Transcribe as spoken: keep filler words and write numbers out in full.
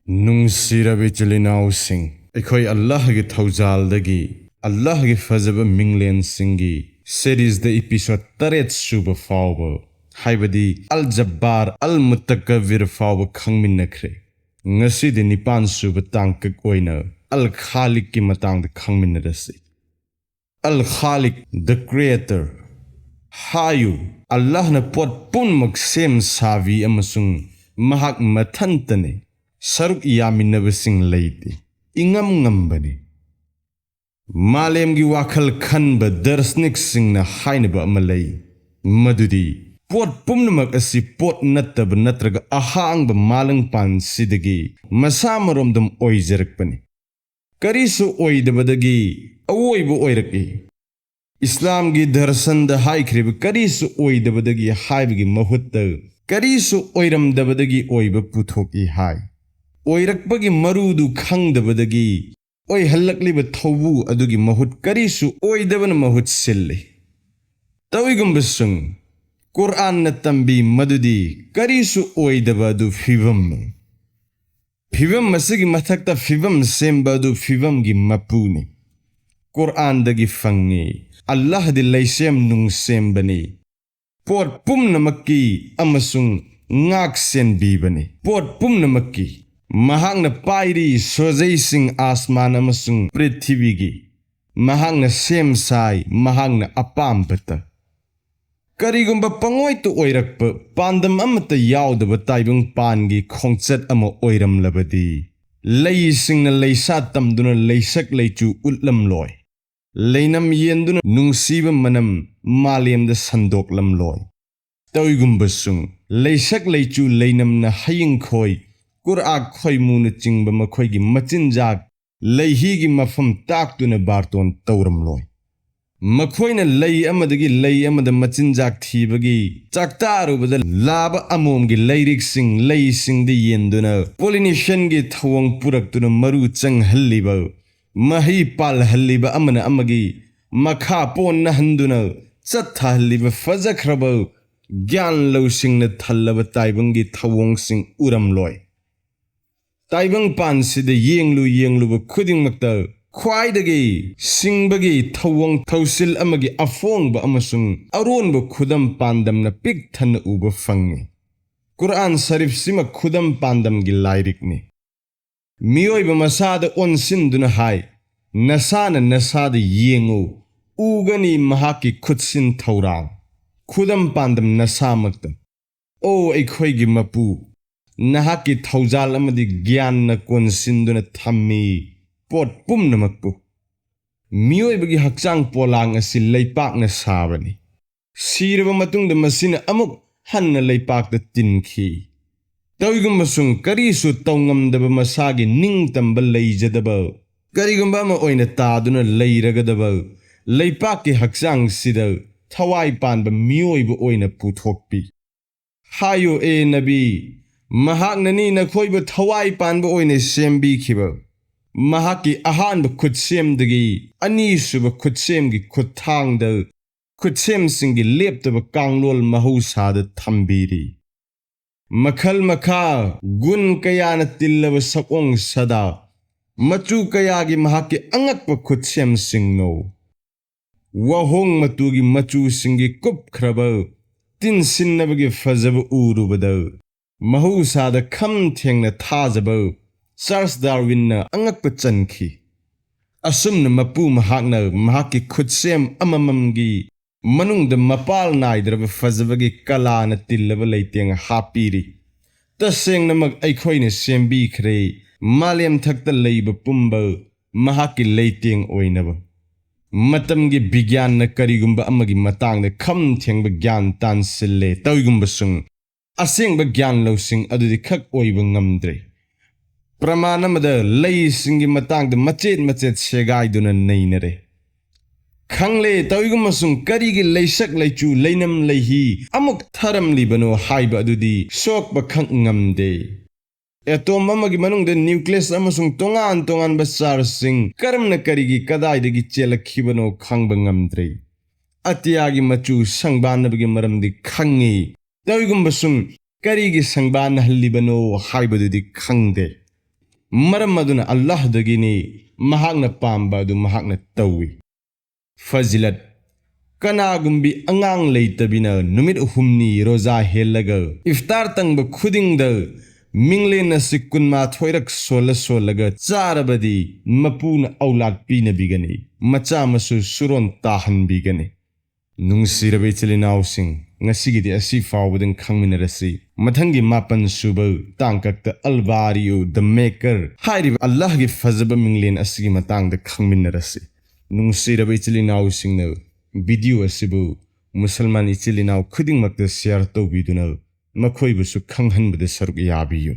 ꯅꯨꯡꯁꯤꯔꯕ ꯏꯆꯤꯜ ꯏꯅꯥꯎꯁꯤꯡ, ꯑꯩꯈꯣꯏ ꯑꯜꯂꯥꯍꯒꯤ ꯊꯧꯖꯥꯜꯗꯒꯤ, ꯑꯜꯂꯥꯍꯒꯤ ꯐꯖꯕ ꯃꯤꯡꯂꯦꯟꯁꯤꯡꯒꯤ ꯁꯦꯔꯤꯁꯇ ꯏꯄꯤꯁꯣꯗ ꯇꯔꯦꯠ ꯁꯨꯕ ꯐꯥꯎꯕ, ꯍꯥꯏꯕꯗꯤ ꯑꯜ ꯖꯕꯥꯔ ꯑꯜ ꯃꯨꯇꯀꯕꯤꯔ ꯐꯥꯎꯕ ꯈꯪꯃꯤꯟꯅꯈ꯭ꯔꯦ꯫ ꯉꯁꯤꯗꯤ ꯅꯤꯄꯥꯟ ꯁꯨꯕ ꯇꯥꯡꯀꯛ ꯑꯣꯏꯅ ꯑꯜ ꯈꯥꯂꯤꯛꯀꯤ ꯃꯇꯥꯡꯗ ꯈꯪꯃꯤꯟꯅꯔꯁꯤ꯫ ꯑꯜ ꯈꯥꯂꯤꯛ, the creator꯫ ꯍꯥꯏꯌꯨ, ꯑꯜꯂꯥꯍꯅ ꯄꯣꯠ ꯄꯨꯝꯅꯃꯛ ꯁꯦꯝ ꯁꯥꯕꯤ ꯑꯃꯁꯨꯡ ꯃꯍꯥꯛ ꯃꯊꯟꯇꯅꯤ, ꯁꯔꯨꯛ ꯌꯥꯃꯤꯟꯅꯕꯁꯤꯡ ꯂꯩꯇꯦ, ꯏꯉꯝ ꯉꯝꯕꯅꯤ꯫ ꯃꯥꯂꯦꯝꯒꯤ ꯋꯥꯈꯜ ꯈꯟꯕ ꯗꯔꯁꯅꯤꯛꯁꯤꯡꯅ ꯍꯥꯏꯅꯕ ꯑꯃ ꯂꯩ, ꯃꯗꯨꯗꯤ ꯄꯣꯠ ꯄꯨꯝꯅꯃꯛ ꯑꯁꯤ ꯄꯣꯠ ꯅꯠꯇꯕ ꯅꯠꯇ꯭ꯔꯒ ꯑꯍꯥꯡꯕ ꯃꯥꯂꯪꯄꯥꯟꯁꯤꯗꯒꯤ ꯃꯁꯥ ꯃꯔꯣꯝꯗꯣꯝ ꯑꯣꯏꯖꯔꯛꯄꯅꯤ꯫ ꯀꯔꯤꯁꯨ ꯑꯣꯏꯗꯕꯗꯒꯤ ꯑꯋꯣꯏꯕ ꯑꯣꯏꯔꯛꯏ꯫ ꯏꯁꯂꯥꯝꯒꯤ ꯗꯔꯁꯟꯗ ꯍꯥꯏꯈ꯭ꯔꯤꯕ "ꯀꯔꯤꯁꯨ ꯑꯣꯏꯗꯕꯗꯒꯤ" ꯍꯥꯏꯕꯒꯤ ꯃꯍꯨꯠꯇ "ꯀꯔꯤꯁꯨ ꯑꯣꯏꯔꯝꯗꯕꯗꯒꯤ ꯑꯣꯏꯕ ꯄꯨꯊꯣꯛꯏ" ꯍꯥꯏ꯫ ꯑꯣꯏꯔꯛꯄꯒꯤ ꯃꯔꯨꯗꯨ ꯈꯪꯗꯕꯗꯒꯤ ꯑꯣꯏꯍꯜꯂꯛꯂꯤꯕ ꯊꯧꯕꯨ ꯑꯗꯨꯒꯤ ꯃꯍꯨꯠ ꯀꯔꯤꯁꯨ ꯑꯣꯏꯗꯕꯅ ꯃꯍꯨꯠ ꯁꯤꯜꯂꯤ꯫ ꯇꯧꯏꯒꯨꯝꯕꯁꯨꯡ, ꯀꯨꯔꯑꯥꯟꯅ ꯇꯝꯕꯤ ꯃꯗꯨꯗꯤ ꯀꯔꯤꯁꯨ ꯑꯣꯏꯗꯕ ꯑꯗꯨ ꯐꯤꯕꯝꯅꯤ꯫ ꯐꯤꯕꯝ ꯑꯁꯤꯒꯤ ꯃꯊꯛꯇ ꯐꯤꯕꯝ ꯁꯦꯝꯕ ꯑꯗꯨ ꯐꯤꯕꯝꯒꯤ ꯃꯄꯨꯅꯤ꯫ ꯀꯨꯔꯑꯥꯟꯗꯒꯤ ꯐꯪꯉꯤ꯫ ꯑꯜꯂꯥꯍꯗꯤ ꯂꯩꯁꯦꯝ ꯅꯨꯡꯁꯦꯝꯕꯅꯤ, ꯄꯣꯠ ꯄꯨꯝꯅꯃꯛꯀꯤ ꯑꯃꯁꯨꯡ ꯉꯥꯛ ꯁꯦꯟꯕꯤꯕꯅꯤ꯫ ꯄꯣꯠ ꯄꯨꯝꯅꯃꯛꯀꯤ꯫ ꯃꯍꯥꯛꯅ ꯄꯥꯏꯔꯤ ꯁꯣꯖꯩꯁꯤꯡ ꯑꯥꯁꯃꯥꯟ ꯑꯃꯁꯨꯡ ꯄ꯭ꯔꯤꯊꯤꯕꯤꯒꯤ꯫ ꯃꯍꯥꯛꯅ ꯁꯦꯝ ꯁꯥꯏ, ꯃꯍꯥꯛꯅ ꯑꯄꯥꯝꯕꯇ꯫ ꯀꯔꯤꯒꯨꯝꯕ ꯄꯪꯑꯣꯏꯇ ꯑꯣꯏꯔꯛꯄ, ꯄꯥꯟꯗꯝ ꯑꯃꯠꯇ ꯌꯥꯎꯗꯕ ꯇꯥꯏꯕꯪ ꯄꯥꯟꯒꯤ ꯈꯣꯡꯆꯠ ꯑꯃ ꯑꯣꯏꯔꯝꯂꯕꯗꯤ, ꯂꯩꯁꯤꯡꯅ ꯂꯩꯁꯥ ꯇꯝꯗꯨꯅ ꯂꯩꯁꯛ ꯂꯩꯆꯨ ꯎꯠꯂꯝꯂꯣꯏ꯫ ꯂꯩꯅꯝ ꯌꯦꯟꯗꯨꯅ ꯅꯨꯡꯁꯤꯕ ꯃꯅꯝ ꯃꯥꯂꯦꯝꯗ ꯁꯟꯗꯣꯛꯂꯝꯂꯣꯏ꯫ ꯇꯧꯏꯒꯨꯝꯕꯁꯨꯡ, ꯂꯩꯁꯛ ꯂꯩꯆꯨ ꯂꯩꯅꯝꯅ ꯍꯌꯤꯡꯈꯣꯏ, ꯀꯨꯔꯑꯥꯛ ꯈꯣꯏꯃꯨꯅꯆꯤꯡꯕ ꯃꯈꯣꯏꯒꯤ ꯃꯆꯤꯟꯖꯥꯛ ꯂꯩꯍꯤꯒꯤ ꯃꯐꯝ ꯇꯥꯛꯇꯨꯅ ꯕꯥꯔꯇꯣꯟ ꯇꯧꯔꯝꯂꯣꯏ꯫ ꯃꯈꯣꯏꯅ ꯂꯩ ꯑꯃꯗꯒꯤ ꯂꯩ ꯑꯃꯗ ꯃꯆꯤꯟꯖꯥꯛ ꯊꯤꯕꯒꯤ ꯆꯥꯛꯇꯥꯔꯨꯕꯗ ꯂꯥꯕ ꯑꯃꯣꯝꯒꯤ ꯂꯩꯔꯤꯛꯁꯤꯡ ꯂꯩꯁꯤꯡꯗ ꯌꯦꯟꯗꯨꯅ ꯄꯣꯂꯤꯅꯦꯁꯟꯒꯤ ꯊꯧꯑꯣꯡ ꯄꯨꯔꯛꯇꯨꯅ ꯃꯔꯨ ꯆꯪꯍꯜꯂꯤꯕ, ꯃꯍꯩ ꯄꯥꯜꯍꯜꯂꯤꯕ ꯑꯃꯅ ꯑꯃꯒꯤ ꯃꯈꯥ ꯄꯣꯟꯅꯍꯟꯗꯨꯅ ꯆꯠꯊꯍꯜꯂꯤꯕ ꯐꯖꯈ꯭ꯔꯕ ꯒ꯭ꯌꯥꯟ ꯂꯧꯁꯤꯡꯅ ꯊꯜꯂꯕ ꯇꯥꯏꯕꯪꯒꯤ ꯊꯧꯑꯣꯡꯁꯤꯡ ꯎꯔꯝꯂꯣꯏ꯫ ꯇꯥꯏꯕꯪꯄꯥꯟꯁꯤꯗ ꯌꯦꯡꯂꯨ ꯌꯦꯡꯂꯨꯕ ꯈꯨꯗꯤꯡꯃꯛꯇ ꯈ꯭ꯋꯥꯏꯗꯒꯤ ꯁꯤꯡꯕꯒꯤ ꯊꯧꯑꯣꯡ ꯊꯧꯁꯤꯜ ꯑꯃꯒꯤ ꯑꯐꯣꯡꯕ ꯑꯃꯁꯨꯡ ꯑꯔꯣꯟꯕ ꯈꯨꯗꯝ ꯄꯥꯟꯗꯝꯅ ꯄꯤꯛ ꯊꯟꯅ ꯎꯕ ꯐꯪꯏ꯫ ꯀꯨꯔꯑꯥꯟ ꯁꯔꯤꯐꯁꯤꯃ ꯈꯨꯗꯝ ꯄꯥꯟꯗꯝꯒꯤ ꯂꯥꯏꯔꯤꯛꯅꯤ꯫ ꯃꯤꯑꯣꯏꯕ ꯃꯁꯥꯗ ꯑꯣꯟꯁꯤꯟꯗꯨꯅ ꯍꯥꯏ, "ꯅꯁꯥꯅ ꯅꯁꯥꯗ ꯌꯦꯡꯉꯨ, ꯎꯒꯅꯤ ꯃꯍꯥꯛꯀꯤ ꯈꯨꯠꯁꯤꯟ ꯊꯧꯔꯥꯡ, ꯈꯨꯗꯝ ꯄꯥꯟꯗꯝ ꯅꯁꯥꯃꯛꯇ"꯫ ꯑꯣ ꯑꯩꯈꯣꯏꯒꯤ ꯃꯄꯨ, ꯅꯍꯥꯛꯀꯤ ꯊꯧꯖꯥꯜ ꯑꯃꯗꯤ ꯒ꯭ꯌꯥꯟꯅ ꯀꯣꯟꯁꯤꯟꯗꯨꯅ ꯊꯝꯃꯤ ꯄꯣꯠ ꯄꯨꯝꯅꯃꯛꯄꯨ꯫ ꯃꯤꯑꯣꯏꯕꯒꯤ ꯍꯛꯆꯥꯡ ꯄꯣꯂꯥꯡ ꯑꯁꯤ ꯂꯩꯄꯥꯛꯅ ꯁꯥꯕꯅꯤ꯫ ꯁꯤꯔꯕ ꯃꯇꯨꯡꯗ ꯃꯁꯤꯅ ꯑꯃꯨꯛ ꯍꯟꯅ ꯂꯩꯄꯥꯛꯇ ꯇꯤꯟꯈꯤ꯫ ꯇꯧꯏꯒꯨꯝꯕꯁꯨꯡ ꯀꯔꯤꯁꯨ ꯇꯧꯉꯝꯗꯕ ꯃꯁꯥꯒꯤ ꯅꯤꯡꯇꯝꯕ ꯂꯩꯖꯗꯕ, ꯀꯔꯤꯒꯨꯝꯕ ꯑꯃ ꯑꯣꯏꯅ ꯇꯥꯗꯨꯅ ꯂꯩꯔꯒꯗꯕ ꯂꯩꯄꯥꯛꯀꯤ ꯍꯛꯆꯥꯡꯁꯤꯗ ꯊꯋꯥꯏ ꯄꯥꯟꯕ ꯃꯤꯑꯣꯏꯕ ꯑꯣꯏꯅ ꯄꯨꯊꯣꯛꯄꯤ꯫ ꯍꯥꯏꯌꯨ, ꯑꯦ ꯅꯕꯤ, ꯃꯍꯥꯛꯅꯅꯤ ꯅꯈꯣꯏꯕꯨ ꯊꯋꯥꯏ ꯄꯥꯟꯕ ꯑꯣꯏꯅ ꯁꯦꯝꯕꯤꯈꯤꯕ꯫ ꯃꯍꯥꯛꯀꯤ ꯑꯍꯥꯟꯕ ꯈꯨꯠꯁꯦꯝꯗꯒꯤ ꯑꯅꯤꯁꯨꯕ ꯈꯨꯠꯁꯦꯝꯒꯤ ꯈꯨꯠꯊꯥꯡꯗ ꯈꯨꯠꯁꯦꯝꯁꯤꯡꯒꯤ ꯂꯦꯞꯇꯕ ꯀꯥꯡꯂꯣꯜ ꯃꯍꯧꯁꯥꯗ ꯊꯝꯕꯤꯔꯤ꯫ ꯃꯈꯜ ꯃꯈꯥ, ꯒꯨꯟ ꯀꯌꯥꯅ ꯇꯤꯜꯂꯕ ꯁꯛꯑꯣꯡ ꯁꯥꯗꯥ, ꯃꯆꯨ ꯀꯌꯥꯒꯤ ꯃꯍꯥꯛꯀꯤ ꯑꯉꯛꯄ ꯈꯨꯠꯁꯦꯝꯁꯤꯡꯅꯣ꯫ ꯋꯥꯍꯣꯡ ꯃꯇꯨꯒꯤ ꯃꯆꯨꯁꯤꯡꯒꯤ ꯀꯨꯞꯈ꯭ꯔꯕ ꯇꯤꯟꯁꯤꯟꯅꯕꯒꯤ ꯐꯖꯕ ꯎꯔꯨꯕꯗ, ꯃꯍꯧꯁꯥꯗ ꯈꯝ ꯊꯦꯡꯅ ꯊꯥꯖꯕ ꯆꯥꯔꯜꯁ ꯗꯥꯔꯋꯤꯟꯅ ꯑꯉꯛꯄ ꯆꯟꯈꯤ꯫ ꯑꯁꯨꯝꯅ ꯃꯄꯨ ꯃꯍꯥꯛꯅ ꯃꯍꯥꯛꯀꯤ ꯈꯨꯠꯁꯦꯝ ꯑꯃꯃꯝꯒꯤ ꯃꯅꯨꯡꯗ ꯃꯄꯥꯜ ꯅꯥꯏꯗ꯭ꯔꯕ ꯐꯖꯕꯒꯤ ꯀꯂꯥꯅ ꯇꯤꯜꯂꯕ ꯂꯩꯇꯦꯡ ꯍꯥꯞꯄꯤꯔꯤ꯫ ꯇꯁꯦꯡꯅꯃꯛ ꯑꯩꯈꯣꯏꯅ ꯁꯦꯝꯕꯤꯈ꯭ꯔꯦ ꯃꯥꯂꯦꯝ ꯊꯛꯇ ꯂꯩꯕ ꯄꯨꯝꯕ ꯃꯍꯥꯛꯀꯤ ꯂꯩꯇꯦꯡ ꯑꯣꯏꯅꯕ꯫ ꯃꯇꯝꯒꯤ ꯕꯤꯒ꯭ꯌꯥꯟꯅ ꯀꯔꯤꯒꯨꯝꯕ ꯑꯃꯒꯤ ꯃꯇꯥꯡꯗ ꯈꯝ ꯊꯦꯡꯕ ꯒ꯭ꯌꯥꯟ ꯇꯥꯟꯁꯤꯜꯂꯦ ꯇꯧꯏꯒꯨꯝꯕꯁꯨꯡ, ꯑꯁꯦꯡꯕ ꯒ꯭ꯌꯥꯟ ꯂꯧꯁꯤꯡ ꯑꯗꯨꯗꯤ ꯈꯛ ꯑꯣꯏꯕ ꯉꯝꯗ꯭ꯔꯦ꯫ ꯄ꯭ꯔꯃꯥꯟ ꯑꯃꯗ ꯂꯩꯁꯤꯡꯒꯤ ꯃꯇꯥꯡꯗ ꯃꯆꯦꯠ ꯃꯆꯦꯠ ꯁꯦꯒꯥꯏꯗꯨꯅ ꯅꯩꯅꯔꯦ꯫ ꯈꯪꯂꯦ ꯇꯧꯏꯒꯨꯝꯕꯁꯨꯡ ꯀꯔꯤꯒꯤ ꯂꯩꯁꯛ ꯂꯩꯆꯨ ꯂꯩꯅꯝ ꯂꯩꯍꯤ ꯑꯃꯨꯛ ꯊꯔꯝꯂꯤꯕꯅꯣ ꯍꯥꯏꯕ ꯑꯗꯨꯗꯤ ꯁꯣꯛꯄ ꯈꯛ ꯉꯝꯗꯦ꯫ ꯑꯦꯇꯣꯝ ꯑꯃꯒꯤ ꯃꯅꯨꯡꯗ ꯅ꯭ꯌꯨꯀ꯭ꯂꯤꯌꯁ ꯑꯃꯁꯨꯡ ꯇꯣꯉꯥꯟ ꯇꯣꯉꯥꯟꯕ ꯆꯥꯔꯖꯁꯤꯡ ꯀꯔꯝꯅ ꯀꯔꯤꯒꯤ ꯀꯗꯥꯏꯗꯒꯤ ꯆꯦꯜꯂꯛꯈꯤꯕꯅꯣ ꯈꯪꯕ ꯉꯝꯗ꯭ꯔꯦ꯫ ꯑꯇꯤꯌꯥꯒꯤ ꯃꯆꯨ ꯁꯪꯕꯥꯟꯅꯕꯒꯤ ꯃꯔꯝꯗꯤ ꯈꯪꯉꯤ꯫ ꯇꯧꯏꯒꯨꯝꯕꯁꯨꯡ ꯀꯔꯤꯒꯤ ꯁꯪꯕꯥꯟꯅꯍꯜꯂꯤꯕꯅꯣ ꯍꯥꯏꯕꯗꯨꯗꯤ ꯈꯪꯗꯦ꯫ ꯃꯔꯝ ꯑꯗꯨꯅ ꯑꯜꯂꯥꯍꯗꯒꯤꯅꯤ, ꯃꯍꯥꯛꯅ ꯄꯥꯝꯕ ꯑꯗꯨ ꯃꯍꯥꯛꯅ ꯇꯧꯏ꯫ ꯐꯖꯤꯂꯠ: ꯀꯅꯥꯒꯨꯝꯕꯤ ꯑꯉꯥꯡ ꯂꯩꯇꯕꯤꯅ ꯅꯨꯃꯤꯠ ꯍꯨꯝꯅꯤ ꯔꯣꯖꯥ ꯍꯦꯜꯂꯒ ꯏꯐꯇꯥꯔ ꯇꯪꯕ ꯈꯨꯗꯤꯡꯗ ꯃꯤꯡꯂꯦꯟ ꯑꯁꯤ ꯀꯨꯟꯃꯥꯊꯣꯏꯔꯛ ꯁꯣꯜꯂ ꯁꯣꯜꯂꯒ ꯆꯥꯔꯕꯗꯤ ꯃꯄꯨꯅ ꯑꯧꯂꯥꯗ ꯄꯤꯅꯕꯤꯒꯅꯤ, ꯃꯆꯥ ꯃꯁꯨ ꯁꯨꯔꯣꯟ ꯇꯥꯍꯟꯕꯤꯒꯅꯤ꯫ ꯅꯨꯡꯁꯤꯔꯕ ꯏꯆꯤꯜ ꯏꯅꯥꯎꯁꯤꯡ, ꯉꯁꯤꯒꯤꯗꯤ ꯑꯁꯤ ꯐꯥꯎꯕꯗꯪ ꯈꯪꯃꯤꯟꯅꯔꯁꯤ꯫ ꯃꯊꯪꯒꯤ ꯃꯥꯄꯟ ꯁꯨꯕ ꯇꯥꯡꯀꯛꯇ ꯑꯜ ꯕꯥꯔꯤꯎ, ꯗ ꯃꯦꯀꯔ, ꯍꯥꯏꯔꯤꯕ ꯑꯜꯂꯥꯍꯒꯤ ꯐꯖꯕ ꯃꯤꯡꯂꯦꯟ ꯑꯁꯤꯒꯤ ꯃꯇꯥꯡꯗ ꯈꯪꯃꯤꯟꯅꯔꯁꯤ꯫ ꯅꯨꯡꯁꯤꯔꯕ ꯏꯆꯤꯜ ꯏꯅꯥꯎꯁꯤꯡꯅ ꯚꯤꯗꯤꯑꯣ ꯑꯁꯤꯕꯨ ꯃꯨꯁꯜꯃꯥꯟ ꯏꯆꯤꯜ ꯏꯅꯥꯎ ꯈꯨꯗꯤꯡꯃꯛꯇ ꯁꯤꯌꯥꯔ ꯇꯧꯕꯤꯗꯨꯅ ꯃꯈꯣꯏꯕꯨꯁꯨ ꯈꯪꯍꯟꯕꯗ ꯁꯔꯨꯛ ꯌꯥꯕꯤꯌꯨ꯫